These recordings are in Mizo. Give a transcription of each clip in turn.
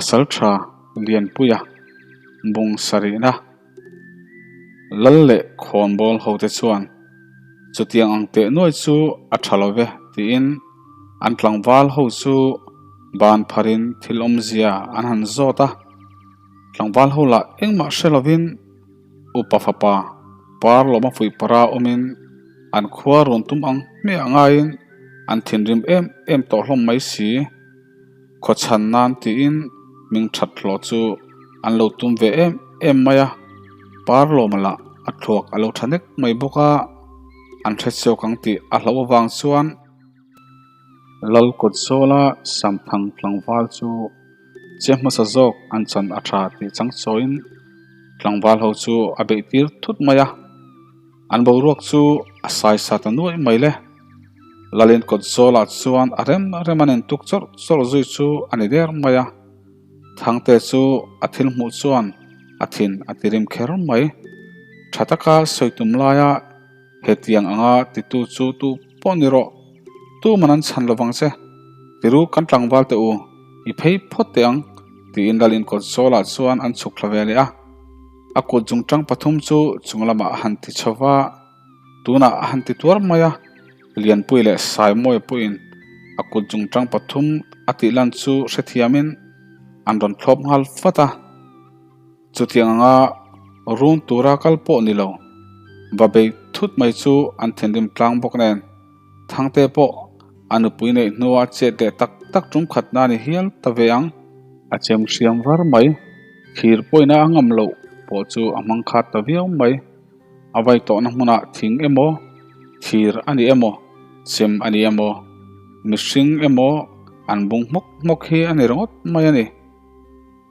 Pasalṭha Lianpuia bung sarihna Lal leh khawnbawl hote chuan chutiang ang teh nuai chu a ṭha lo ve tiin an tlangval ho chu ban pharin thil awmzia an han zawt a. Tlangval ho lah engmah hre lovin upa fapa par lawma fuih para awmin an khua rawn tum ang hmiah ngaiin an thinrim em em tawh hlawm mai si. Khawchhan nan tiin hming that hlawh chu an lo tum ve em em mai a, par lawma lah a thluak a lo tha nek mai bawk a, an hre chhuak ang tih a hlauh avang chuan Lal kawt zawla Samthang tlangval chu che hmasa zawk an chan a tha tih chang chawiin tlangval ho chu a beih tir thut mai a. An boruak chu a sai sa ta nuaih mai le. Lalin kawt zawlah chuan a rem rem an intuk chawrh chawrh zui chu a ni der mai a. Thangte chu a thil hmuh chuan a thin a ti rim kher mai. Tha taka sawi tum laia hetiang anga titu chu tu pawh ni rawh. Tu man an chhan lovang che. Tiru kan tlangval teh u, i phei phawt teh ang tiin Lalin kawt zawlah chuan an chhuk thla ve leh a. A kut zungtang pathum chu chung lamah a han ti chho va, tunah a han ti tuar mai a, Lianpui leh Saimawia pawhin a kut zungtang pathum a tih lan chu hrethiamin an rawn thlawp nghal fat a. Chutiang anga run tura kal pawh ni lo, va bei thut mai chu an thinrim tlang bawk nen Thangte pawh a nupui neih hnua chet leh tak tak tum khatna a ni hial ta ve ang. A chem hriam var mai, thir pawina a ngam loh pawh chu a hmang khat ta viau mai. A vai tawhna hmunah thing emaw, thir a ni emaw, chem a ni emaw, mihring emaw an bung hmawk hmawk hi a ni ringawt mai a ni.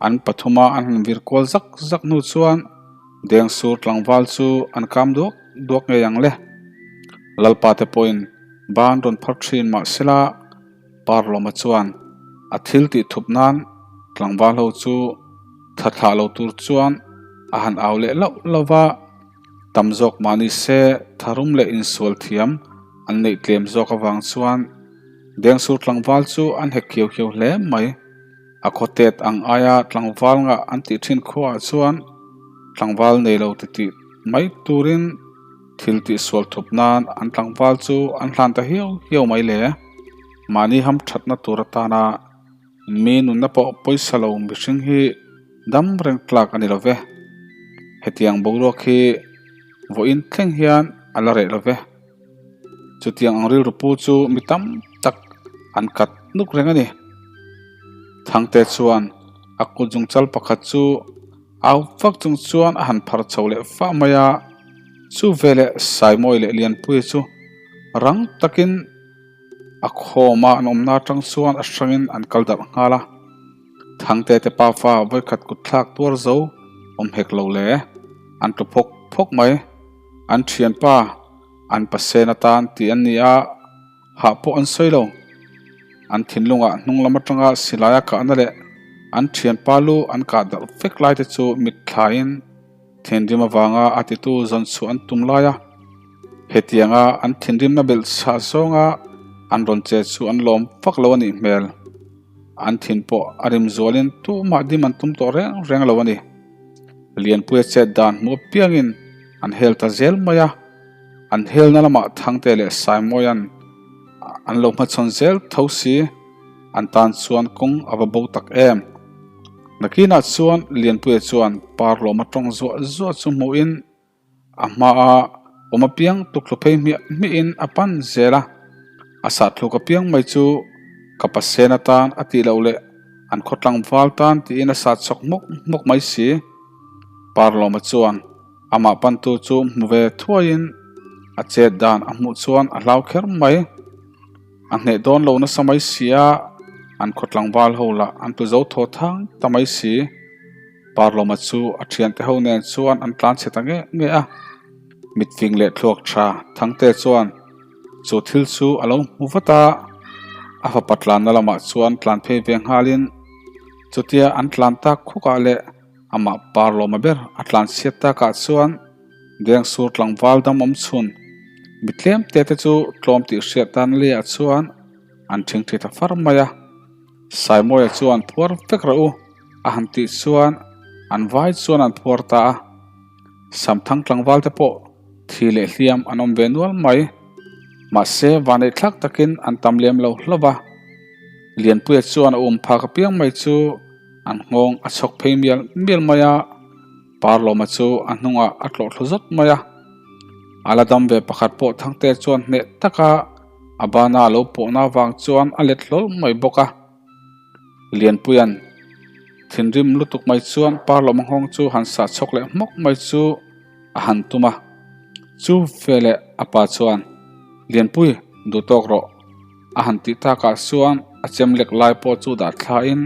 An pathuma an han vir kual zak zak hnu chuan Dengsur tlangval chu an kam duak duak ngei ang le. Lalpa te pawhin ban rawn phar thin mah sela Parlawma chuan a thil tih thup nan tlangval ho chu tha thlah lo tur chuan a han au leh lauh lauh va, tam zawk mah ni se tharum leh insual thiam an neih tlem zawk avang chuan Dengsur tlangval chu an hek khiau khiau hle mai. A khawtet ang aia tlangval ngah an tih thin khuaah chuan tlangval nei lo ti tih mai turin thil tihsual thup nan an tlangval chu an hlan ta hiau hiau mai le. Mahni ham thatna tur atana mi nunna pawh pawisa lo mihring hi dam reng tlak a ni lo ve. Hetiang boruak hi vawiin thleng hian a la reh lo ve. Chutiang ang rilru pu chu mi tam tak an kat nuk reng a ni. Thangte chuan a kut zungchal pakhat chu au vak chung chuan a han phar chho leh fah mai a, chu veleh Saimawi leh Lianpuia chu rang takin a khawma an awmna atang chuan a hrangin an kal darh nghal a. Thangte te pafa vawikhat kut thlak tuar zo awm hek lo le, an tlu phawk phawk mai. An thianpa an pasen atan tih an ni a, hah pawh an sawi lo. An thinlungah hnung lam atanga silai a kahna leh an thianpa lu an kah darh vek lai te chu mit thlaiin thinrim avanga a titu zawn chhuah an tum lai a. Hetianga an thinrimna belh chhah zawnga an rawn che chu an lawm vak lo a nih hmel. An thin pawh a rim zualin tumah dim an tum tawh reng reng lo a ni. Lianpuia chet dan hmuh apiangin an hel ta zel mai a, an helna lamah Thangte leh Saimawia'n an lo hmachhawn zel tho si, an tan chuan kawng a va bo tak em. Nakinah chuan Lianpuia chuan Parlawma tawng zuah zuah chu hmuhin A hmaa awm apiang tukthlu phei hmiah hmiahin a pan zel a, a sahthluk apiang mai chu ka pasen atan a tih loh leh an khaw tlangval tan tiin a sat chhawk hmawk hmawk mai si. Parlawma chuan amah pantu chu hmu ve thuaiin a chet dan a hmuh chuan a hlau kher mai. A hneh dawn lo nasa mai si a, an khaw tlangval ho lah an tlu zo thaw thang ta mai si. Parlawma chu a thiante ho nen chuan an tlan chhe ta nge nge a, mitfing leh thluak tha Thangte chuan chu thil chu a lo hmu vat a, a fapa tlanna lamah chuan tlan phei ve nghalin chutia an tlan tak khukah leh amah Parlawma ber a tlan chhiat takah chuan Dengsur tlangval dam awm chhun mitlem te te chu tlawm tih hriat dan leiah chuan an thingthi ta far mai a, Saimawia chuan phuar vek rawh u. A han tih chuan an vai chuan an phuar ta a. Samthang tlangval te pawh thi leh hliam an awm ve nual mai. Mahse vanneih thlak takin an tam lem lo hlauh va. Lianpuia chuan a um phak apiang mai chu an nghawng a chhawk phei mial mial mai a. Parlawma chu a hnungah a tlawh thlu zawt mai a. A la dam ve pakhat pawh Thangte chuan hneh taka a bana a lo pawhna avang chuan a let hlawl mai bawk a. Lianpuia'n thinrim lutuk mai chuan Parlawma nghawng chu han sah chhawk leh hmawk mai chu a han tum a. Chu veleh a pa chuan, Lianpui, duh tawk rawh. A han tih takah chuan a chem lek lai pawh chu dah thlain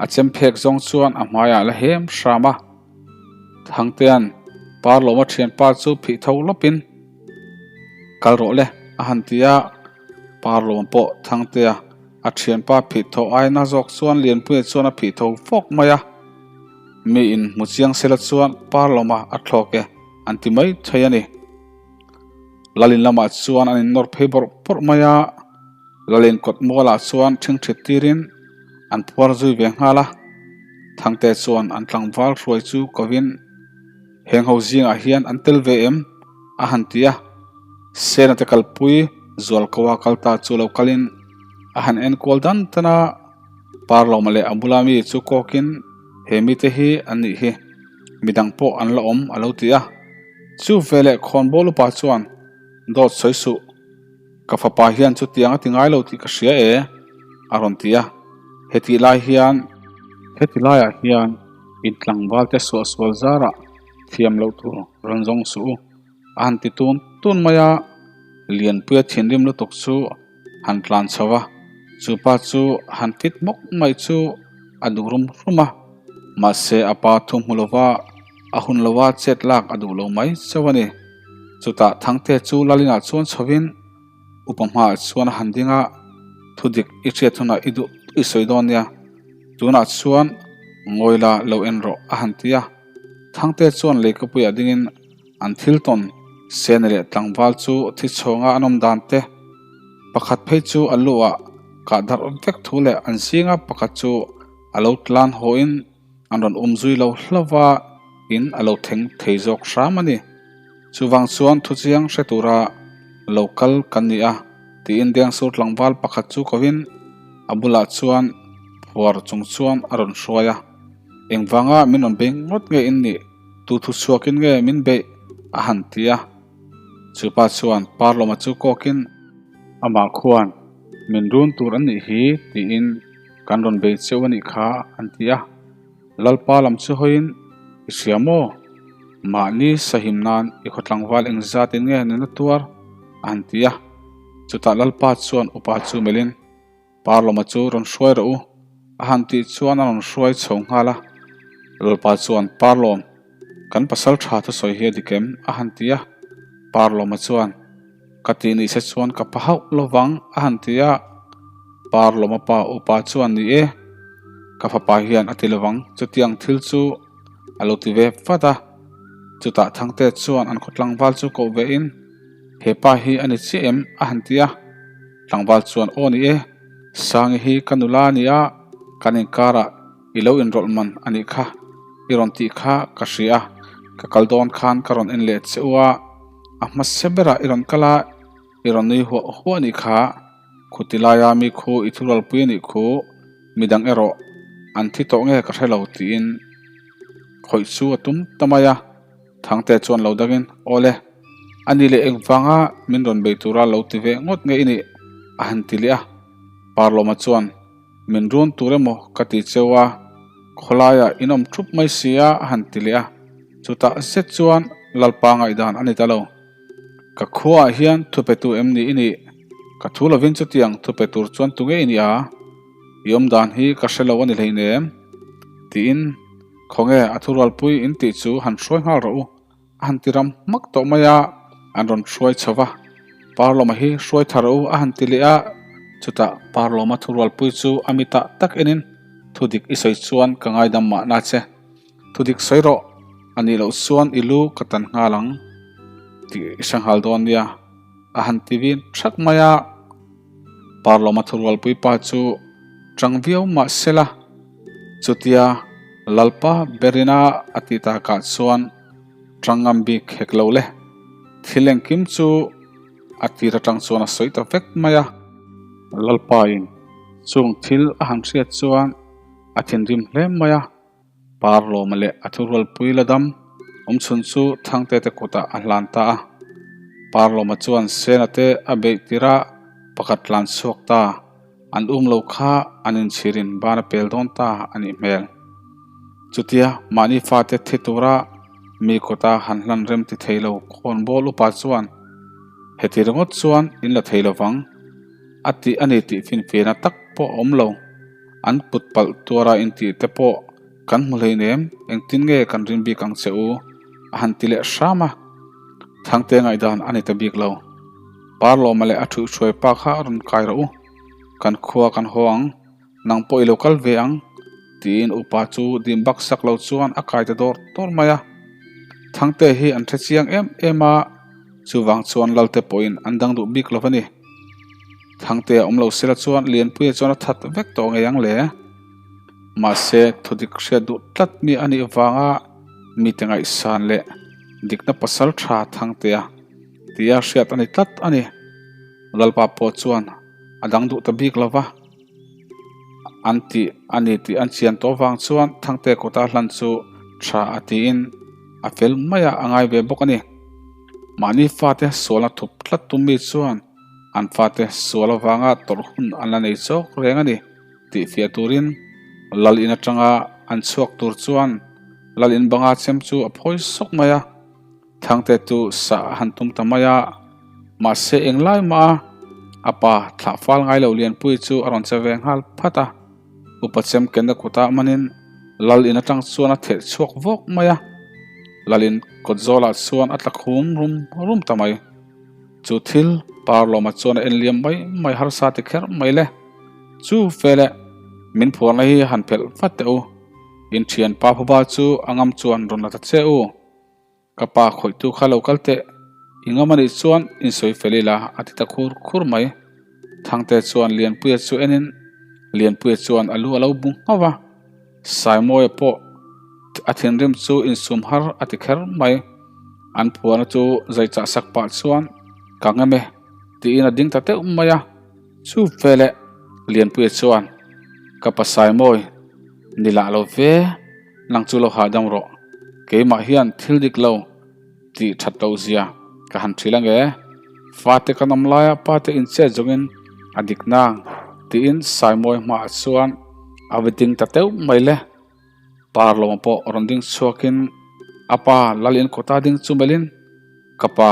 a chem phek zawng chuan a hmaiah la hem hram a. Thangtea'n Parlawma thianpa chu phih tho lawpin, Kal rawh le, a han ti a. Parlawma pawh Thangtea a thianpa phih tho aina zawk chuan Lianpuia chuan a phih tho fawk mai a. Miin hmu chiang sela chuan Parlawma a thlawk e an ti mai thei a ni. Lalin lamah chuan an innawr phei bawrh bawrh mai a, Lalin kawt mualah chuan ṭhingṭhit tirin an phuar zui ve nghal a. Thangte chuan an tlangval hruai chu kovin, Heng ho zingah hian an tel ve em? a han ti a. Sena te kalpui Zualkoa kal ta chu lo kalin a han enkual dan tan a, Parlawma leh a bula mi chu kawkin, He mite hi an nih hi, midang pawh an la awm a lo ti a. Chu veleh khawnbawl upa chuan, Dawt sawi suh, ka fapa hian chutiang a ti ngai lo tih ka hria e, a rawn ti a. Hetih lai hian, heti laiah hian intlangval te suahsual zarah thiam loh tur rawn zawng suh u, a han ti tun tun mai a. Lianpuia thinrim lutuk chu han tlan chho a, chu pa chu han fit mawk mai chu a duh rum rum a, mahse a pa thu hmu lova a hun lova chet lak a duh lo mai chauh a ni. Chutah Thangte chu Lalinah chuan chhovin upa hmaah chuan a han ding a, Thu dik i hriat hunah i duh i sawi dawn nia, tunah chuan ngawi la lo en rawh a han ti a. Thangte chuan leikapuiah dingin An thil tawn sena leh tlangval chu thi chhawnga an awm dan te, pakhat phei chu a lu ah kah darh vek thu leh an zinga pakhat chu a lo tlan hawhin an rawn um zui lo hlauh a, in a lo thleng thei zawk hram a ni. Chuvang chuan thuchiang hre tura lo kal kan ni a, tiin Dengsur tlangval pakhat chu kovin a bulah chuan phuar chung chuan a rawn hruai a, Engvanga min rawn beng ngawt nge in nih? Tu thu chhuakin nge min beih? a han ti a. Chupa chuan Parlawma chu kawkin, Amah khuan min run tur an nih hi tiin kan rawn bei cheu a nih kha an ti a. Lalpa lam chu hawiin, I hria maw? Mahni sahim nan i khaw tlangval engzatin nge nuna tuar? a han ti a. Chutah Lalpa chuan upa chu melhin, Parlawma chu rawn hruai rawh u, a han tih chuan a rawn hruai chho nghal a. Lalpa chuan, Parlawm, kan pasal tha thusawi hi a dik em? a han ti a. Parlawma chuan, Ka tih nih se chuan ka pa hauh lo vang, a han ti a. Parlawma pa upa chuan, Ni e, ka fapa hian a ti lo vang, chutiang thil chu a lo ti ve vat a. Chutah Thangte chuan an khaw tlangval chu koh ve in, He pa hi a ni chiah em? a han ti a. Tlangval chuan, Aw ni e, Sangi hi ka nula a ni a, kan inkarah i lo inrawlh man a nih kha, i rawn tih kha ka hria a, ka kal dawn khan ka rawn en leh che u a, a hmasa berah i rawn kal a, i rawn nui huah huah a nih kha, khuti laia mi khu i thurualpui a nih khu, midang erawh an thi tawh nge ka hre lo tiin khawih chu a tum ta mai a. Thangte chuan lo dangin, Awle, a ni leh engvanga min rawn bei tura lo ti ve ngawt nge i nih? a han ti leh a. Parlawma chuan, Min run tur emaw ka ti cheu a, khawlaiah in awm thup mai si a, a han ti leh a. Chutah zet chuan Lalpa ngaihdan a ni ta lo. Ka khuaah hian thupetu em ni i nih? Ka thu lovin chutiang thupe tur chuan tunge i nih a? I awmdan hi ka hre lo a ni hleinem, tiin Khawnge a thurualpui in tih chu han hruai nghal rawh u, a han ti ram hmak tawh mai a, an rawn hruai chho va. Parlawma hi hruai tha rawh u a han ti leh a, chutah Parlawma thurualpui chu a mitah tak enin, Thudik i sawi chuan ka ngaidam mahna che, thudik sawi rawh, a nih loh chuan i lu ka tan nghal ang tih i hre nghal dawn nia, a han ti vin thak mai a. Parlawma thurualpui pa chu tang viau mah se la, chutia. Lalpa berina a ti takah chuan tang ngam bik hek lo le. Thil engkim chu a tir atang chuan a sawi ta vek mai a. Lalpa in chung thil a han hriat chuan a thinrim hle mai a. Parlawma leh a thurualpui la dam awmchhun chu Thangte te kutah a hlan ta a. Parlawma chuan Sena te a beih tir a, pakhat tlan chhuak ta. An um lo kha an inchhirin ban a pel dawn ta a nih hmel. Chutia mahni fate thi tura mi kawta han hlan rem ti thei lo khawnbawl upa chuan heti ringawt chuan in la thei lovang a tih a ni tih finfiahna tak pawh a awm lo. An kut palh tuara intih te pawh kan hmu hleinem, engtin nge kan rin bik ang che u? a han ti leh hram a. Thangte ngaihdan a ni ta bik lo. Parlawma leh a thuihhruai pa kha a rawn kai rawh u, kan khua kan haw ang, nang pawh i lo kal ve ang, tiin upa chu dim bak sak lo chuan a kai ta dawr dawr mai a. Thangte hi an hre chiang em em a, chuvang chuan Lalte pawhin an dang duh bik lo va ni. Thangte a awm lo sela chuan Lianpuia chuan a that vek tawh ngei ang le. Mahse, thudik hriat duh tlat mi a nih vanga mite ngaihsan leh dikna pasal tha Thangtea tia hriat a ni tlat a ni. Lalpa pawh chuan a dang duh ta bik lo va, an tih a ni tih an chian tawh vang chuan Thangte kawta hlan chu tha a tiin a fel maiah a ngai ve bawk a ni. Mahni fate sualna thup tlat tum mi chuan an fate sual avanga tawrh hun an la nei chawk reng a ni tih fiah turin Lal in atanga an chhuak tur chuan Lal in banga chem chu a phawi sawk mai a, Thangte chu sah a han tum ta mai a, mahse englai mah a a pa thlah fal ngai lo Lianpui chu a rawn che ve nghal phat a, upa chem kenna kutah manin Lal in atang chuan a theh chhuak vawk mai a, Lal in kawt zawlah chuan a tla khum rum rum ta mai. Chu thil Parlawma chuan a en liam mai mai harsa ti kher mai le. Chu fele min phuarna hi han phelh vat teh u. In thian pa phuba chu a ngam chuan rawn la ta che u. Ka pa khawihtu kha lo kal teh. I ngam anih chuan in sawi fel ila a ti ta khur khur mai. Thangte chuan Lianpuia chu enin Lianpuia chuan a lu a lo bu nghauh va. Saimawia pawh a thinrim chu insum har a ti kher mai. An phuana chu zai chah sak pah chuan ka ngam e tiin a ding ta teuh mai a. Chu veleh Lianpuia chuan ka pa Saimawi ni lah lo ve, nang chu lo hahdam rawh. Keimah hian thil dik lo tih that loh zia ka han thil ange. Fate kan awm laia pate inchet zawngin a dik nang tiin Saimawi hmaah chuan a va ding ta teuh mai le. Parlawma pawh rawn ding chhuakin a pa Lalin kawta ding chu melhin ka pa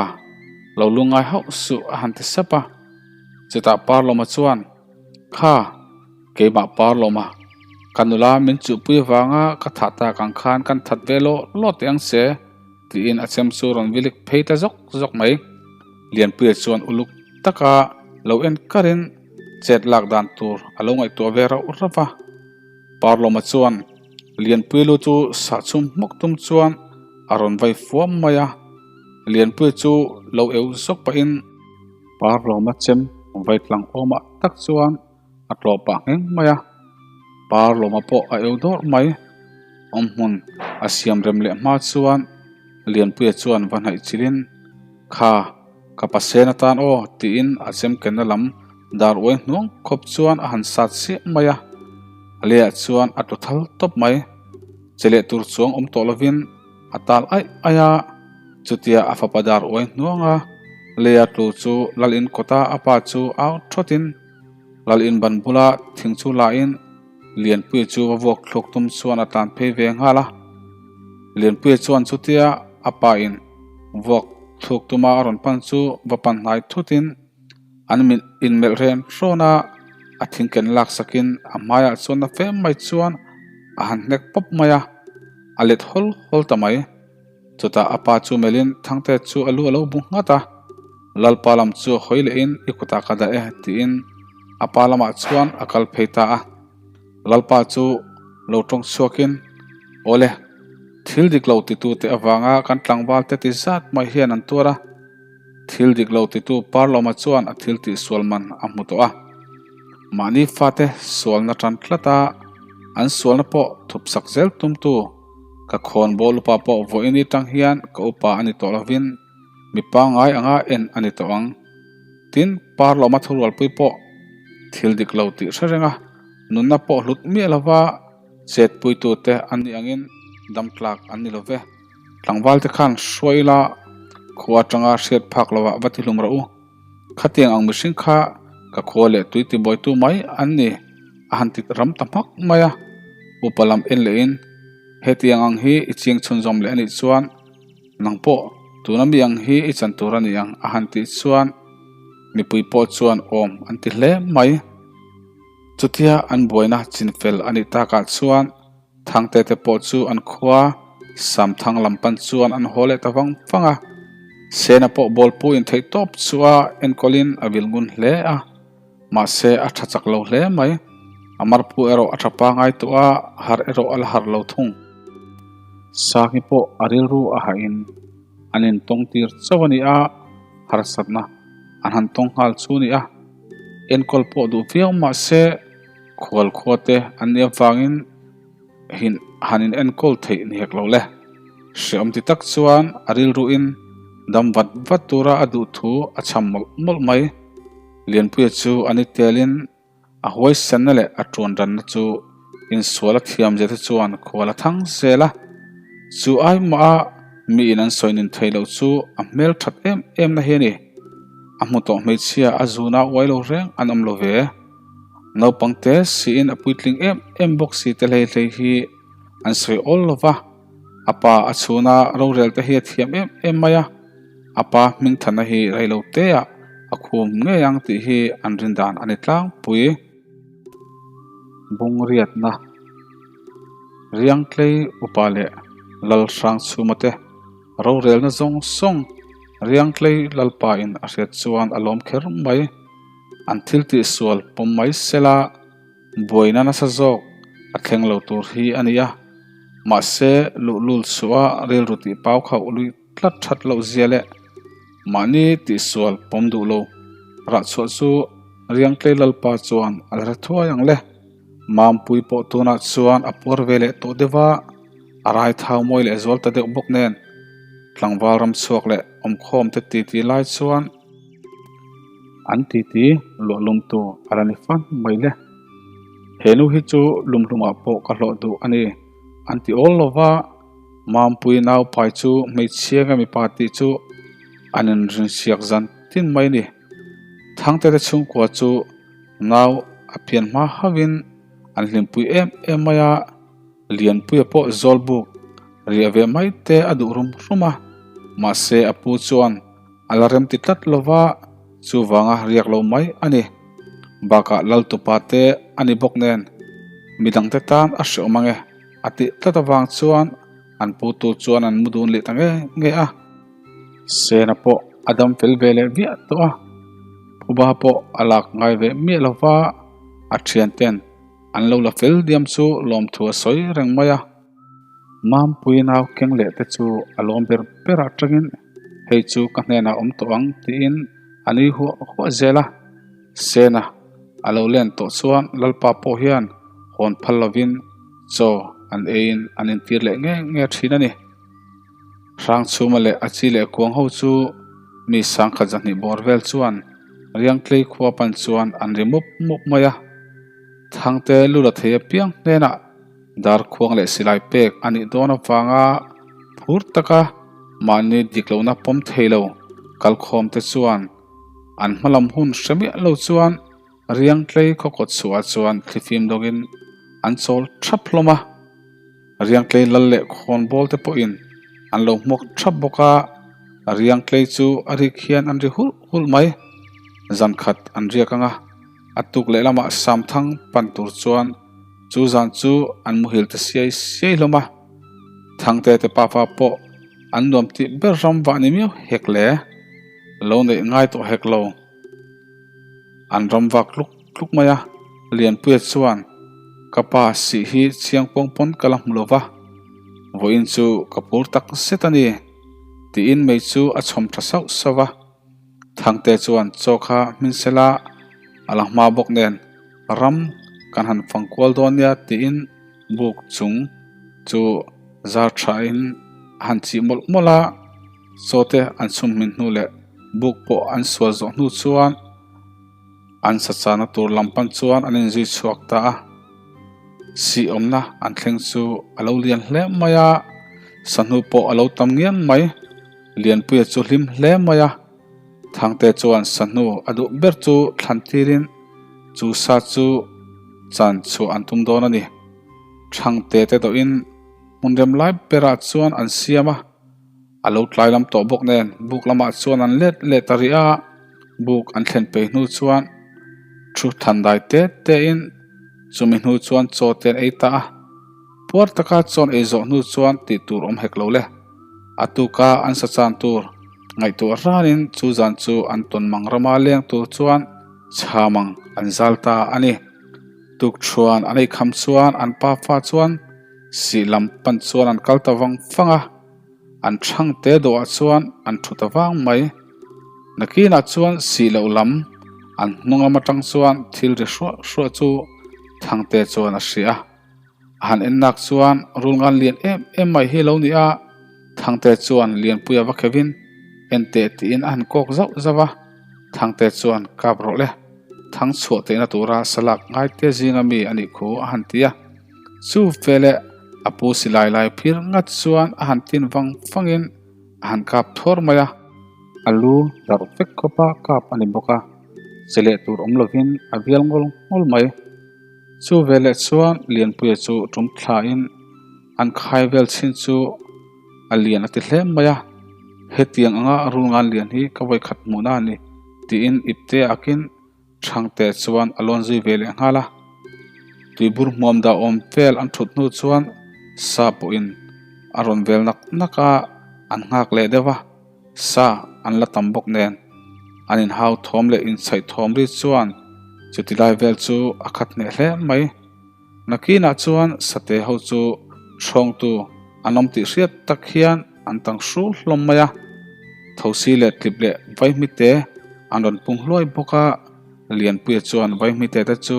lo lungngai hauh suh a han ti sap a. Chutah Parlawma chuan kha Keimah Parlawma, ka nula min chuhpui avanga ka thah tak ang khan kan that ve lawh lawh teh ang che, tiin a chem chu rawn vilik phei ta zawk zawk mai. Lianpuia chuan uluk taka lo en karin chet lak dan tur a lo ngaihtuah ve rauh rauh va. Parlawma chuan Lianpui lu chu sah chhum hmawk tum chuan a rawn vai fuam mai a, Lianpuia chu lo eu zawk pahin Parlawma chem vai tlang awmah tak chuan a tlawh pah ngheng mai a, Parlawma pawh a eu dawrh mai. Awm hmun a siam rem leh hma chuan Lianpuia chuan va hnaih chilhin, Kha, ka pasen atan aw tiin a chem kenna lam dar uai hnuang khawp chuan a han sat siah mai a, a leiah chuan a tlu thal tawp mai. Che leh tur chuang awm tawh lovin a tal aih aih a, chutia a fapa dar uai hnuanga leia tlu chu Lalin kawta a pa chu au thawtin, Lal in ban bula thing chu la in Lianpuia chu va vuak thluk tum chuan a tlan phei ve nghal a. Lianpuia chuan chutia a pa in vuak thluk tuma a rawn pan chu va pan hnai thut in an min in melh ren hrawn a, a thing ken lak sak in a hmaiah chuan na fem mai chuan a han hnek pawp mai a, a let hawl hawl ta mai. Chutah a pa chu melhin Thangte chu a lu a lo bu nghat a, Lalpa lam chu hawi lehin i kutah ka dah e tiin a pa lamah chuan a kal phei ta a. Lalpa chu lo tawng chhuakin, Awle, thil dik lo titute avanga kan tlangvalte ti zat mai hian an tuar a, thil dik lo titu Parlawma chuan a thil tih sual man a hmu tawh a. Mahni fate sualna tan tlat a. An sualna pawh thup sak zel tumtu ka khawnbawl upa pawh vawiin atang hian ka upa a ni tawh lovin mi pangngai anga en a ni tawh ang. Tin, Parlawma thurualpui pawh thil dik lo tih hre reng a, nunna pawh hlut miah lova chetpuitute an nih angin dam tlak an ni lo ve. Tlangval te khan hruai ila khua atanga hriat phak lovah va ti hlum rawh u. Khatiang ang mihring kha ka khua leh tui tibuaitu mai an ni a han ti ram ta hmak mai a. Upa lam en lehin hetiang ang hi i ching chhunzawm leh a nih chuan nang pawh tuna mi ang hi i chan tur a ni ang a han tih chuan mipui pawh chuan awm an ti hle mai. Chutia an buaina chinfel a nih takah chuan Thangte te pawh chu an khua Samthang lam pan chuan an haw leh ta vang vang a. Sena pawh bawlpu in theih tawp chu a enkawlin a vil ngun hle a. Mahse a tha chak lo hle mai. A marpu erawh a tha pangai tawh a, har erawh a la har lo thung. Sangi pawh a rilru a hahin an intawng tir chauh a ni a, harsatna an han tawng nghal chu a ni a. Enkawl pawh duh viau mahse Khual khua te an nih avangin hin han in enkawl theih ni hek lo le. Hreawm ti tak chuan a rilruin dam vat vat tura a duh thu a chham mawlh mawlh mai. Lianpuia chu a ni telin a huaisenna leh a tuan ranna chu insual a thiam zia te chuan khual a thang zel a. Chu ai mah a mi in an sawi nin theih loh chu a hmel that em em na hi a ni. A hmu tawh hmeichhia a zuna uai lo reng an awm lo ve. Naupang te siin a puitling em em bawk si te hlei hlei hi an sawi awl lo va, a pa a chhuna rorel te hi a thiam em em mai a, a pa hmingthana hi rei lo te ah a khum ngei ang tih hi an rin dan a ni tlangpui. Bungriatna Riangtlei upa leh Lalhrangchhuma te rorelna zawng zawng Riangtlei Lalpa in a hriat chuan a lawm kher mai. An thil tih sual pawm mai sela buaina nasa zawk a thleng lo tur hi a ni a, mahse luhlul chhuah a rilru tih pau khauh lui tlat that loh zia leh mahni tih sual pawm duh lo rah chhuah chu Riangtlei Lalpa chuan a la hre thuai ang le. Mampui pawh tunah chuan a puar ve leh tawh deuh a, a rai thau mawi leh zual ta deuh bawk nen tlangval ram chhuak leh awmkhawm te titi lai chuan An titi luah lumtu a la ni fan mai le. He nu hi chu lumhlumah pawh ka hlawh duh a ni. An ti awl lo va, Mampui nau pai chu hmeichhia nge mipa tih chu an inrinsiak zan tin mai a ni. Thangte te chhungkua chu nau a pian hma hauhin an hlimpui em em mai a. Lianpuia pawh zawlbuk riah ve mai te a duh rum rum a, mahse a pu chuan a la remti tlat lo va, chuvanga riak lo mai a ni. Bakah Laltupa te a ni bawk nen midangte tan a hreawm ange a tih tlat avang chuan an pu tu chuan an mu dun leh ta nge nge a. Sena pawh a dam fel ve leh viah tawh a, phuba pawh a lak ngai ve miah lo va, a thianten An lo la fel diam chu lawmthu a sawi reng mai a. Mampui nau keng leh te chu a lawm ber ber atangin hei chu ka hnenah awm tawh ang tiin a nui huah huah zel a. Sena a lo len tawh chuan Lalpa pawh hian hawn phal lovin chaw an eiin an intir leh nge nge thin a ni. Hrangchhuma leh a chi leh kuang ho chu mi sangkhat zahnih bawr vel chuan Riangtlei khua pan chuan an ri mup mup mai a. Thangte lu la thei apiang hnenah darkhuang leh silai pek a nih dawn avanga phur taka mahni dik lohna pawm thei lo kalkhawm te chuan an hmalam hun hre miah lo chuan Riangtlei khawkawt chhuah chuan thlifim dawngin an chawl thap hlawm a. Riangtlei lal leh khawnbawl te pawhin an lo hmuak thap bawk a, Riangtlei chu a rik hian an ri hulh hulh mai. Zan khat an riak ang a, a tuk leh lamah Samthang pan tur chuan chu zan chu an muhil ta siai siai hlawm a. Thangte te pafa pawh an nuam tih ber ram vah ni miau hek le, lo neih ngai tawh hek lo. An ram vak tluk tluk mai a, Lianpuia chuan ka pa sih hi chiang pawng pawn ka la hmu lo va, vawiin chu ka phur tak zet a ni tiin mei chu a chhawm tha sauh sauh a. Thangte chuan chaw kha hmin sela a la hma bawk nen ram kan han fang kual dawn nia tiin. Buk chung chu zar thain a han chih mawlh mawlh a, chaw te an chhum hmin hnu leh buk pawh an sual zawh hnu chuan an sa chahna tur lam pan chuan an inzui chhuak ta a. Sih awmna an thleng chu a lo lian hle mai a, sahnu pawh a lo tam ngiang mai. Lianpuia chu hlim hle mai a, Thangte chuan sahnu a duh ber chu thlan tirin chu sa chu chan chhuah an tum dawn a ni. Thangte te dawhin hmun rem lai berah chuan an siam a, a lo tlai lam tawh bawk nen buk lamah chuan an let leh ta rih a, buk an thlen peih hnu chuan thu than dai te te in chumi hnu chuan chaw te an ei ta a, puar taka chaw an ei zawh hnu chuan tih tur awm hek lo le. A tuka an sa chan tur ngaihtuah ranin chu zan chu an tawn mang rama leng tur chuan chhamang an zal ta a ni. Tukṭhuan an ei kham chuan an pa fa chuan sih lam pan chuan an kal ta vang vang a, an thang te dawhah chuan an thu ta vang mai. Nakinah chuan sih loh lam an hnungam atang chuan thil ri hruah hruah chu Thangte chuan a hria a. A han en nak chuan rulngan lian em em mai hi a lo ni a, Thangte chuan Lianpuia va khevin en teh tiin a han kawk zauh zauh a, Thangte chuan kap rawh le, thang chhuah tehna tura salak ngaite zinga mi a nih khu a han ti a. Chu veleh a pu silai lai phir ngat chuan a han tin vang vangin a han kap thawr mai a. A lu darh vek khawpa kap a ni bawk a, che leh tur awm lovin a vial ngawl ngawl mai. Chu veleh chuan Lianpuia chu tum thlain an khai vel chhin chu a lian a ti hle mai a, hetiang anga rulngan lian hi ka vawikhat hmuhna a ni tiin ipte akin Thangte chuan a lawn zui ve leh nghal a. Tuibur hmuam dah awm vel an thut hnu chuan sa pawhin a rawn vel nak nak a, an nghak leh deuh a, sa an la tam bawk nen an inhau thawm leh inchhaih thawm ri chuan chuti lai vel chu a khat hneh hle mai. Nakinah chuan sate ho chu hrawngtu an awm tih hriat tak hian an tang hru hlawm mai a, thosi leh tlip leh vaihmite an rawn pung hluai bawk a, Lianpuia chuan vaihmite te chu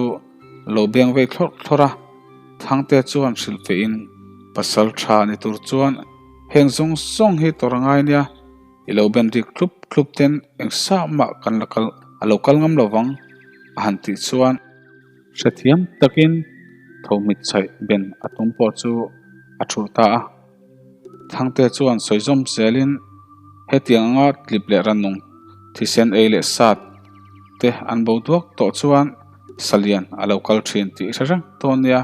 lo beng vei thlawrh thlawrh a, Thangte chuan hrilh feihin pasal tha ni tur chuan heng zawng zawng hi tawrh a ngai nia, i lo ben rik thlup thlup ten eng sah mah kan la kal a lo kal ngam lo vang a han tih chuan. Hrethiam takin thawhmit chhaih ben a tum pawh chu a thulh ta a. Thangte chuan sawi zawm zelin hetiang anga tlip leh rannung thisen ei leh sat te an bo duak tawh chuan Salian a lo kal thin tih i hre reng dawn nia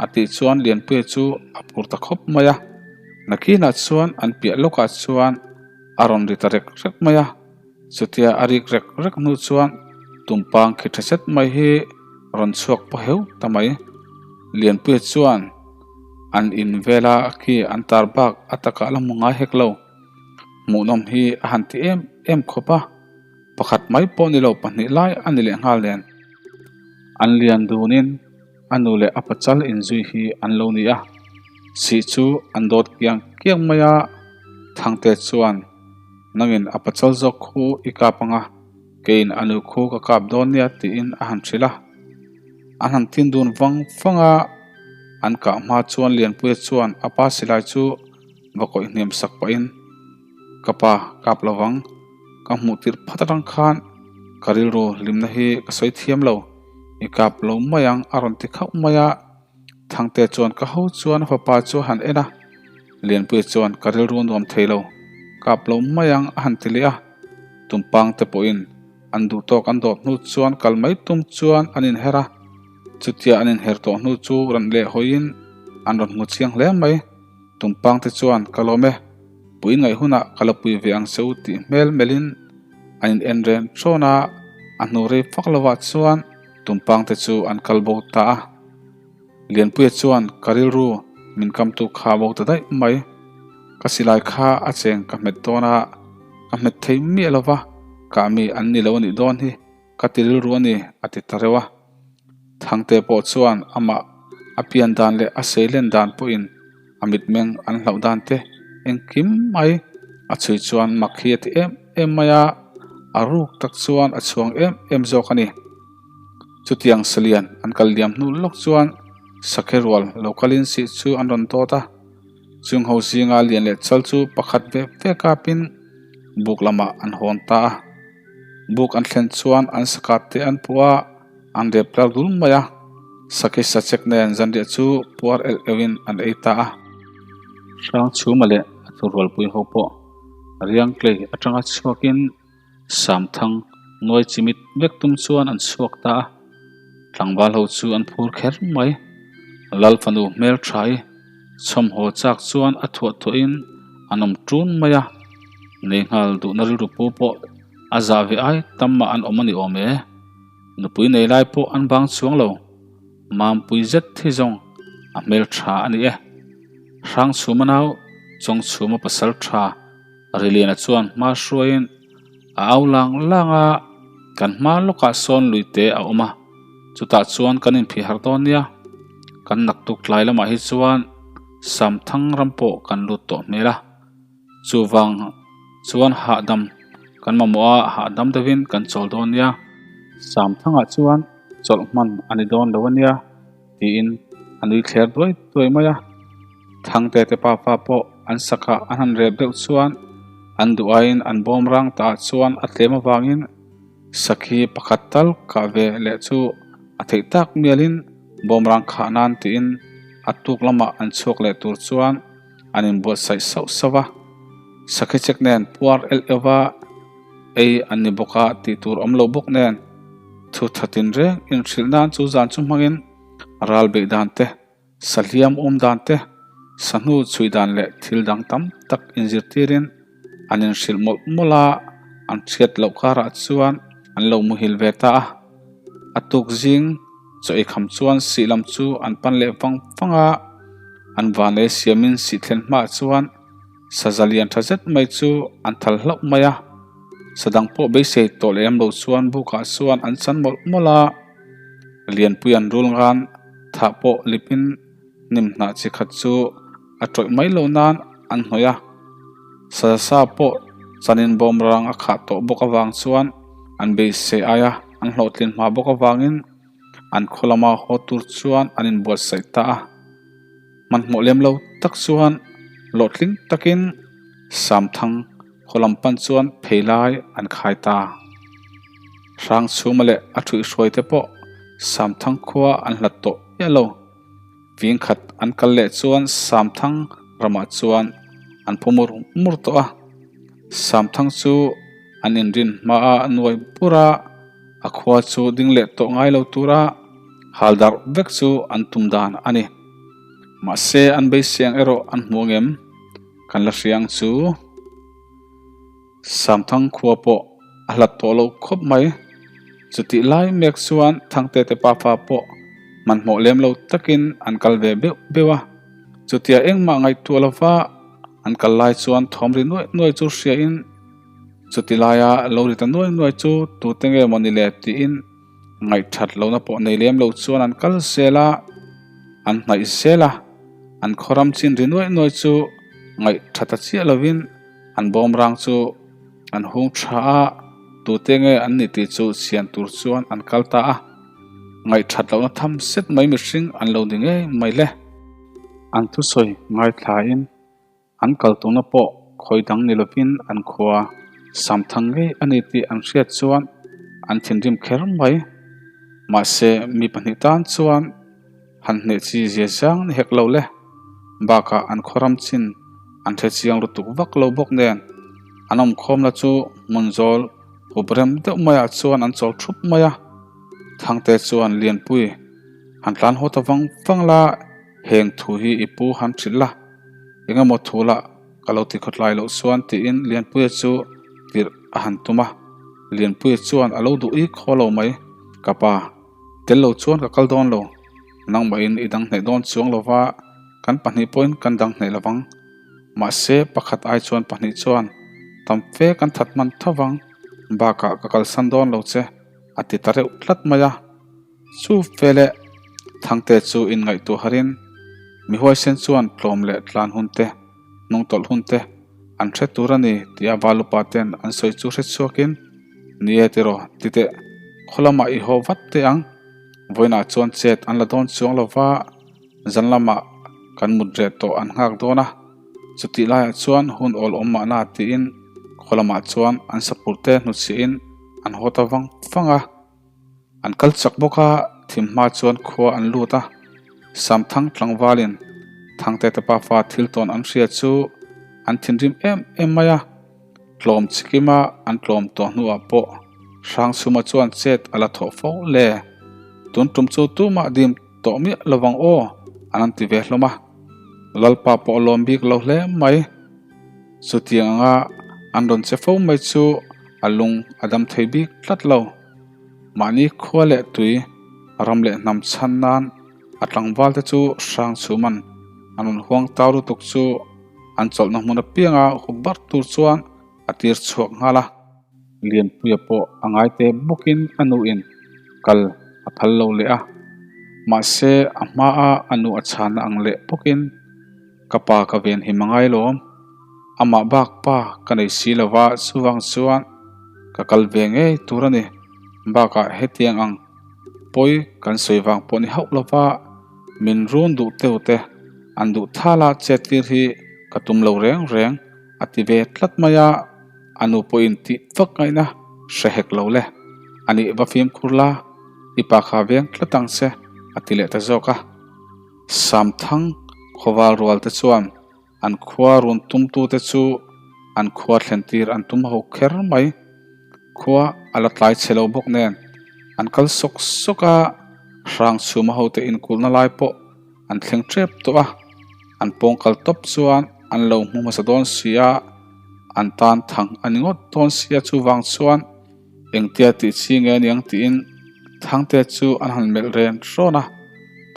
a tih chuan Lianpuia chu a phur ta khawp mai a. Nakinah chuan an piah lawkah chuan a rawn ri ta rek rek mai a. Chutia a rik rek rek hnu chuan tumpang khi tha zet mai hi rawn chhuak pawh heu ta mai. Lianpuia chuan an in vela khi an tar bak a takah la hmu ngai hek lo. Hmuhnawm hi a han ti em em khawp a, pakhat mai pawh ni lo pahnih lai a ni leh nghal nen. An lian dunin a nu leh a pachal inzui hi an lo ni a, sih chu an dawt kiang kiang mai a, Thangte chuan nangin a pachal zawk khu i kap ang a, keiin a nu khu ka kap dawn nia tiin a han hrilh a. An han tin dun vang vang a, an kah hma chuan Lianpuia chuan a pa silai chu va kawih hniam sak pahin, Ka pa kap lo vang, ka hmuh tirh phat atang khan ka rilru hlimna hi ka sawi thiam lo, i kap lo mai ang a rawn ti khauh mai a. Thangte chuan ka ho chuan a fapa chu a han en a, Lianpuia chuan ka rilru nuam thei lo, kap lo mai ang a han ti leh a. Tumpang te pawhin an duh tawk an dawt hnu chuan kal mai tum chuan an inher a, chutia an inher tawh hnu chu rawn leh hawiin an rawn hmu chiang hle mai. Tumpang te chuan ka lawm e, pui ngaih hunah ka la pui ve ang che u tih hmel melhin an in en reng ṭawn a, a hnu rei fak lovah chuan Tumpang te chu an kal bo ta a. Lianpuia chuan ka rilru min kamtu kha bo ta daih mai. Ka silai kha a cheng ka hmet dawn a, ka hmet thei miah lo va, kah mi an ni lo a nih dawn hi ka ti rilru a ni a ti ta reuh a. Thangte pawh chuan amah a pian dan leh a seilen dan pawhin a mitmeng an hlauh dan te engkim mai a chhui chuan mak hi a ti em em mai a, a ruk tak chuan a chhuang em em zawk a ni. Chutiang salian an kal liam hnu lawk chuan Sakhi rual lo kalin sih chu an rawn dawt a, chung ho zinga lian leh chal chu pakhat ve ve kapin buk lamah an hawn ta a. Buk an thlen chuan an sakap te an puh a, an rep tlar dul mai a, sakhi sachek nen zanriah chu puar elh euhin an ei ta a. Hrangchhuma leh a thurualpui ho pawh Riangtlei atanga chhuakin Samthang nuai chimit vek tum chuan an chhuak ta a, tlangval ho chu an phur kher mai. Lal fanu hmel tha i chhawmhaw chak chuan a thuah thuahin an awm ṭun mai a, nei nghal duhna rilru pu pawh a zah ve ai tam mah an awm a ni awm e. Nupui nei lai pawh an vang chuang lo, Mampui zet hi zawng a hmel tha a ni e. Hrangchhuma nau Chawngchhuma pasal tha Riliana chuan hma hruaiin a au lang lang a, kan hma lawkah sawn lui te a awm a, chutah chuan kan inphih harh dawn nia. Kan naktuk tlai lamah hi chuan Samthang ram pawh kan lut tawh hmel a, chuvang chuan hahdam kan mamawh a, hahdam deuhin kan chawl dawn nia. Samthangah chuan chawlh hman a ni dawn lo a nia tiin a nui thler duai duai mai a. Thangte te pafa pawh an sakah an han rep deuh chuan an duh aiin an bawm rang ta ah chuan a tlem avangin sakhi pakhat tal kah ve leh chu a theih tak mialin bawm rang khah nan tiin a tuk lamah an chhuak leh tur chuan an inbuatsaih sauh sauh a. Sakhi chek nen puar elh euh va ei an ni bawk a tih tur awm lo bawk nen thu tha tinreng inhrilh nan chu zan chu hmangin ral beih dan te Sahliam awm dan te, sahnu chhui dan leh thil dang tam tak inzirtirin an inhrilh mawlh mawlh a, an hriat loh karah chuan an lo muhil ve ta a. A tuk zing chaw ei kham chuan sih lam chu an pan leh vang vang a, an vanlei siamin sih thlen hmaah chuan saza lian tha zet mai chu an thal hlauh mai a. Sa dang pawh beisei tawh leh em lo chuan bukah chuan an chan mawlh mawlh a, Lianpui an rul ngan thah pawh lipin hnim hnah chi khat chu a tawih mai lo nan an hnawih a, Salsa pawh chanin bawm rang a khah tawh bawk avang chuan an beisei aia an hlawhtlin hma bawk avangin an khaw lama haw tur chuan an inbuatsaih ta a. Hmanhmawh lem lo tak chuan hlawhtling takin Samthang Khaw lam pan chuan phei lai an khai ta. Hrangchhuma leh a thuihhruai te pawh Samthang khua an hlat tawh miah lo. Ving khat an kal leh chuan Samthang ramah chuan an phu mur mur tawh a. Samthang chu an inrin hmaa a nuai bur a, a khua chu ding leh tawh ngai lo tura hal darh vek chu an tum dan a ni. Mahse an beiseng erawh an hmu angem? Kan la hria ang chu Samthang khua pawh a hlat tawh lo khawp mai. Chutih lai mek chuan Thangte te pafa pawh hmanhmawh lem lo takin an kal ve beuh beuh a. Chutia engmah ngaihtuah lova an kal lai chuan thawm ri nuaih nuaih chu hriain chuti laia lo ri ta nuai nuai chu tute nge maw ni le tiin Ngaihthat lohna pawh nei lem lo chuan an kal zel a, an hnaih zel a, an khawram chin ri nuaih nuaih chu ngaihthat a chiah lovin an bawmrang chu an hung tha a, tute nge an ni tih chu chhian tur chuan an kal ta a, ngaihthat lohna tham zet mai mihring an lo ni ngei mai le. An thusawi ngaithlain An kal tuna pawh khawi dang ni lovin an khua Samthang ngei a ni tih an hriat chuan an thinrim kher mai. Mahse, mi pahnih tan chuan han hneh chi zia zang ni hek lo le. Bakah an khaw ram chin an hre chiang lutuk vak lo bawk nen an awmkhawmna chu hmun zawl hup rem deuh maiah chuan an chawl thup mai a. Thangte chuan Lianpui han tlan haw ta vang vang la, heng thu hi i pu han hrilh la. Eng emaw thu lah ka lo ti khawtlai loh chuan tiin Lianpuia chu tirh a han tum a, Lianpuia chuan a lo duh ik haw lo mai, Ka pa, tel lo chuan ka kal dawn lo, nangmahin i dang hnaih dawn chuang lo va, kan pahnih pawhin kan dang hnaih lo vang. Mahse, pakhat ai chuan pahnih chuan tam fe kan that hman tho vang, bakah ka kalsan dawn lo che, a ti ta reuh tlat mai a. Chu fele Thangte chu inngaihtuah harin mi huaisen chuan tlawm leh tlan hun te, hnungtawlh hun te an hre tur a ni tia Valupa ten an sawi chu hre chhuakin, Ni e tiraw, ti teh, khaw lamah i haw vat teh ang, vawiinah chuan chet an la dawn chuang lo va. Zan lamah kan mut reh tawh an nghak dawn a, chutih laiah chuan hun awl awm mahna tiin khaw lamah chuan an sapur te hnutchhiahin an haw ta vang vang a. An kal chak bawk a, thim hma chuan khua an lut a, Samthang tlangvalin Thangte te pafa thil tawn an hria chu an thinrim em em mai a, tlawm chikima an tlawm tawh hnuah pawh Hrangchhuma chuan chet a la thawh fo le. Tun tum chu tumah dim tawh miah lovang aw an an ti ve hlawm a, Lalpa pawh a lawm bik lo hle mai. Chutiang anga an rawn che fo mai chu a lung a dam thei bik tlat lo. Mahni khua leh tui, ram leh hnam chhan nan a tlangval te chu hrang chhuman an rawn huang tau lutuk chu an chawlhna hmun apianga hup bar tur chuan a tir chhuak nghal a. Lianpuia pawh a ngai te bawkin a nuin kal a phal lo leh a, mahse a hmaa a nu a chhanna ang leh bawkin ka pa ka ven him a ngai lawm, amah bak pa ka nei si lo va chuvang chuan ka kal ve ngei tur a ni, bakah hetiang ang pawi kan sawi vang pawh ni hauh lo va min run duh teu te an duh thala chet tir hi ka tum lo reng reng a ti ve tlat mai a. A nu pawhin tih vak ngaihna hre hek lo le. A nih va fimkhur la, i pa kha veng tlat ang che, a ti leh ta zawk a. Samthang khawval rual te chuan an khua run tumtute chu an khua thlen tir an tum ho kher mai. Khua a la tlai chhe lo bawk nen an kal sawk sawk a, Hrangchhuma hote inkulhna lai pawh an thleng tep tawh a, an pawng kal tawp chuan an lo hmu hmasa dawn si a, an tan thang a ni ngawt dawn si a, chuvang chuan engtia tih chi nge aniang tiin Thangte chu an han melh ren hrawn a,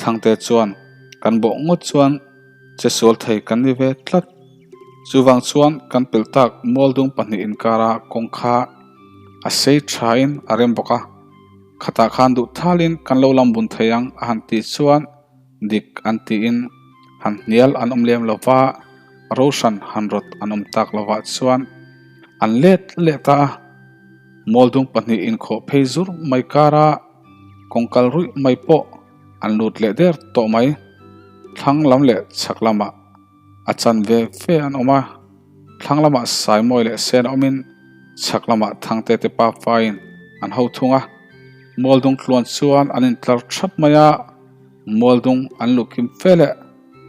Thangte chuan kan bawh ngawt chuan che sual thei kan ni ve tlat, chuvang chuan kan pelh tak Mualdung pahnih inkara kawng kha a sei thain a rem bawk a. Khatah khan duh thalin kan lo lam bun thei ang a han tih chuan dik an tiin han hnial an awm lem lo va, Roshan han rawt an awm tak lovah chuan an let leh ta a. Mualdung pahnih inkhawh phei zur mai kara kawngkal ruih mai pawh an lut leh der tawh mai. Thlang lam leh chhak lamah a chan ve ve an awm a. Thlang lamah Saimawi leh Sen awmin chhak lamah Thangte te pa faiin an ho thung a. Mualdung tluan chuan an intlar thap mai a, Mualdung an luh kim fe leh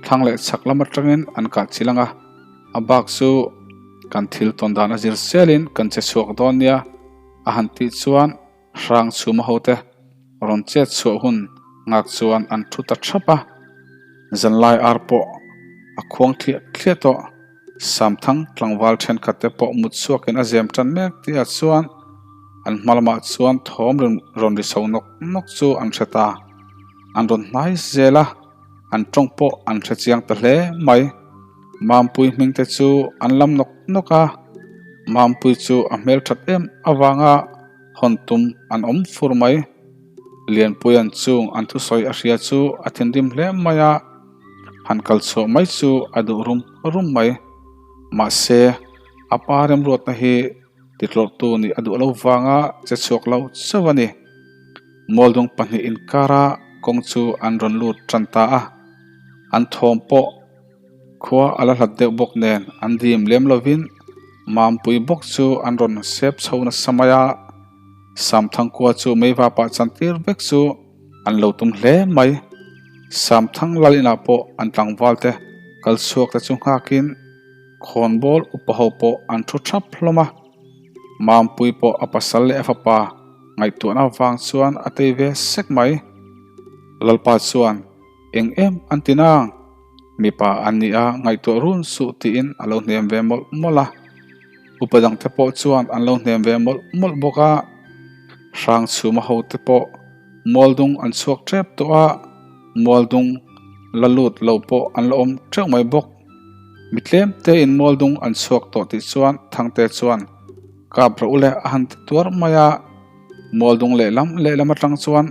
thlang leh chhak lam atangin an kah chil ang a, a bak chu kan thil tawn dan a zir selin kan che chhuak dawn nia a han tih chuan Hrang chhuma hote rawn chet chhuah hun nghak chuan an thu ta thap a, zanlai ar pawh a khuang thliah thliah tawh. Samthang tlangval thenkhat te pawh mut chhuakin a zem tan mek tih ah chuan an hma lamah chuan thawm rawn ri chho nawk nawk chu an hre ta. An rawn hnai zel a, an tawng pawh an hre chiang ta hle mai. Mampui hming te chu an lam nawk nawk a, Mampui chu a hmelthat em avanga hawn tum an awm fur mai. Lianpuia'n chung an thusawi a hria chu a thinrim hle mai a, han kal chhuah mai chu a duh rum rum mai. Mahse, a pa remruatna hi titlawrhtu nih a duh lo vanga che chhuak lo chauh a ni. Mualdung pahnih inkara kawng chu an rawn lut tan ta a, an thawm pawh Khua a la hlat deuh bawk nen an dim lem lovin Mampui bawk chu an rawn sep chho nasa mai a, Samthangkua chu meiva pah chantir vek chu an lo tum hle mai. Samthang lal inah pawh an tlangval te kal chhuak te chu nghakin khawnbawl upa ho pawh an thu thap hlawm a, Mampui pawh a pasal leh a fapa ngaihtuahna vang chuan a tei ve sek mai. Lalpa chuan Eng em an ti nang? Mipa an ni a, ngaihtuah run suh tiin a lo hnem ve mawlh mawlh a. Upa dangte pawh chuan an lo hnem ve mawlh mawlh bawk a. Hrangchhuma hote pawh Mualdung an chhuak tep tawh a, Mualdung la lut lo pawh an la awm teuh mai bawk. Mi tlem tein Mualdung an chhuak tawh tih chuan Thangte chuan kap rawh u le a han ti tuar mai a. Mualdung lehlam lehlam atang chuan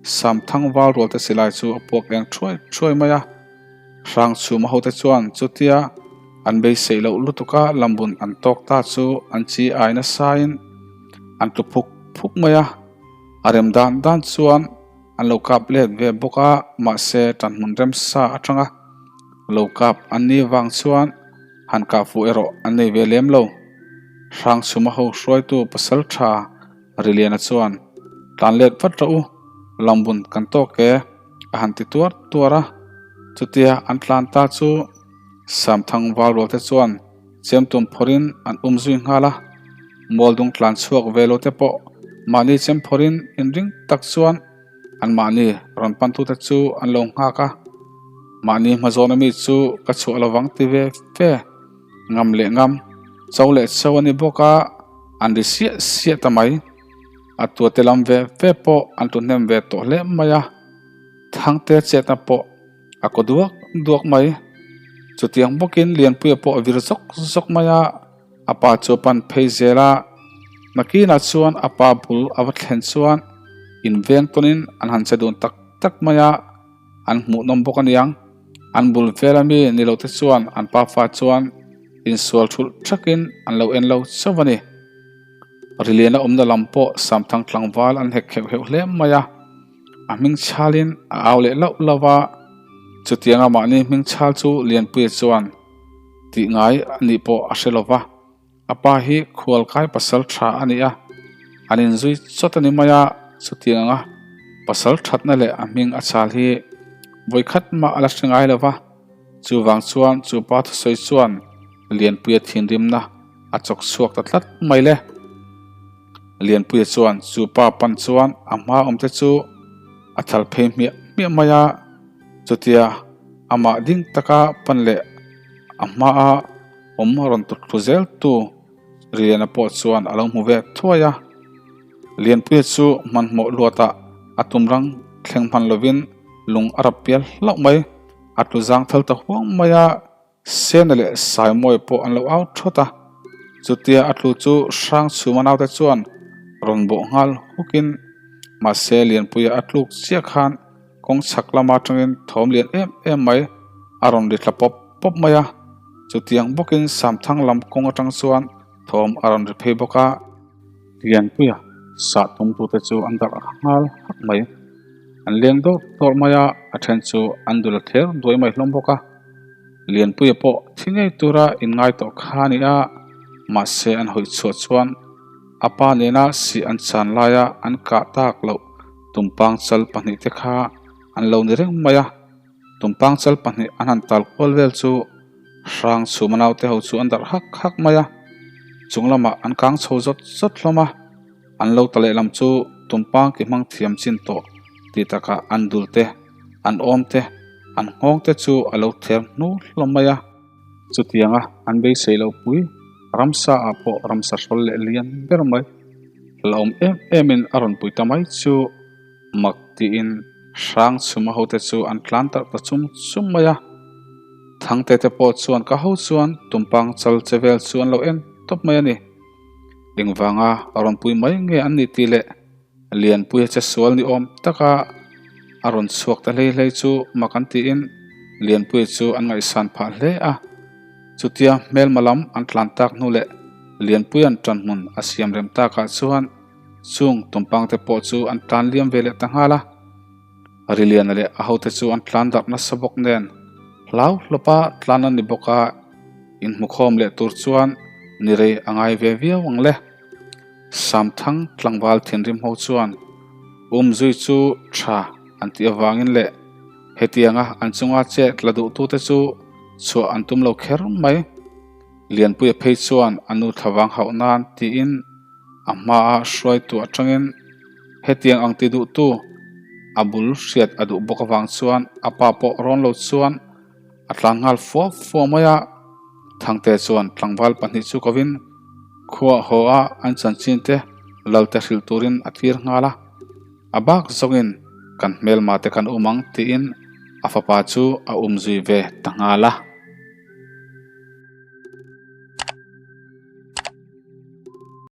Samthang val rualte silai chu a puak eng thuai thuai mai a, Hrangchhuma hote chuan chutia an beisei loh lutuka lambun an tawk ta chu an chi ai nasain an tlu phuk phuk mai a, a rem dan dan chuan an lo kap let ve bawk a, mahse tanhmun remsa atanga lo kap an nih vang chuan han kah fuh erawh an nei ve lem lo. Hrangchhuma ho hruaitu pasal tha Riliana chuan, Tlan let vat rawh u, lambun kan tawk e, a han ti tuar tuar a. Chutia an tlan ta chu Samthang Valrual te chuan Chemtum phawrhin an um zui nghal a, Mualdung tlan chhuak ve lo te pawh mahni chem phawrhin inring tak chuan anmahni rawn pantute chu an lo nghak a, mahni hmazawna mi chu ka chhuah lo vang ti ve fe, ngam leh ngam, cho leh cho a ni bawk a, an ri siah siah ta mai. A tuate lam ve ve pawh an tlu hnem ve tawh hle mai a, Thangte chetna pawh A kaw duak duak mai. Chutiang bawkin Lianpuia pawh a vir zawk zawk mai a, a pa chu a pan phei zel a. Nakinah chuan a pa bul a va thlen chuan inveng tawnin an han che dun tak tak mai a, an hmuhnawm bawk aniang. An bul vel ami ni lo te chuan an pa fa chuan insual thulh thakin an lo en lo chauh a ni. Riliana awmna lam pawh Samthang tlangval an hek kheuh kheuh hle mai a. A hming chhalin a au leh lauh lauh a, chutianga mahni hming chhal chu Lianpuia chuan tih ngai a nih pawh a hre lo va, a pa hi khualkai pasal tha a ni a, an inzui chawt a ni mai a, chutiang anga pasal thatna leh a hming a chhal hi vawikhat mah a la hre ngai lo va, chuvang chuan chu pa thusawi chuan Lianpuia thinrimna a chawk chhuak ta tlat mai le. Lianpuia chuan chu pa pan chuan a hma awmte chu a thal phei hmiah hmiah mai a, chutia amah ding taka pan leh a hmaa awm rawn tut thlu zel tu Riliana pawh chuan a lo hmu ve thuai a. Lianpuia chu hmanhmawh luatah a tumrang thleng hman lovin lung a rap pial hlauh mai, a tlu zang thal ta huang mai a. Sena leh Saimawi pawh an lo au thawt a, chutia a tlu chu Hrangchhuma naute chuan rawn bawh nghal hukin mahse Lianpuia a tluk chiah khan kawng chhak lama atangin thawm lian em em mai a rawn ri thla pawp pawp mai a, chutiang bawkin Samthang lam kawng atang chuan thawm a rawn ri phei bawk a. Lianpuia sah tumtute chu an darh nghal hak mai. An leng dawrh dawrh mai a, a then chu an dul a thler duai mai hlawm bawk a. Lianpuia pawh thi ngei tura inngai tawh kha a ni a, mahse an hawi chhuah chuan a pa nena sih an chan laia an kah tak loh tumpang chal pahnihte kha an lo ni reng mai a. Tumpang chal pahnih an han tal kual vel chu hrang chhuma naute ho chu an darh hak hak mai a, chung lamah an kang chho zawt zawt hlawm a, an lo ta lehlam chu tumpang ki hmang thiam chin tawh tih takah an dul te, an awm te, an nghawng te chu a lo ther hnu hlawm mai a. Chutianga an beisei lo pui ramsa ah pawh ramsa hrawl leh lian ber mai hlauhawm em emin a rawn pui ta mai chu mak tiin hrang chhuma hote chu an tlan tarh ta chum chum mai a. Thangte te pawh chuan ka ho chuan tumpang chal che vel chu an lo en tawp mai a ni. Engvanga rawn pui mai nge an ni tih leh Lianpuia che sual ni awm taka a rawn chhuak ta hlei hlei chu mak an tiin Lianpuia chu an ngaihsan phah hle a. Chutia hmelma lam an tlan tak hnu leh Lianpuia'n ṭanhmun a siam rem takah chuan chung tumpangte pawh chu an tlan liam ve leh ta nghal a. Riliana leh a hote chu an tlan darh nasa bawk nen hlau hlawpa tlan an ni bawk a, inhmukhawm leh tur chuan ni rei a ngai ve viau ang le. Samthang tlangval thinrim ho chuan umzui chu tha an tih avangin leh hetianga an chunga chet la duhtute chu chhuah an tum lo kher mai. Lianpuia phei chuan a nu thlavang hauh nan tiin a hmaa hruaitu atangin hetiang ang ti duhtu a bul hriat a duh bawk avang chuan a pa pawh rawn lo chuan A tlan nghal fua fua mai a, Thangte chuan tlangval pahnih chu kovin khua haw a an chanchin te Lalte hrilh turin a tir nghal a, a bak zawngin kan hmelma te kan um ang tiin a fapa chu a um zui ve ta nghal a.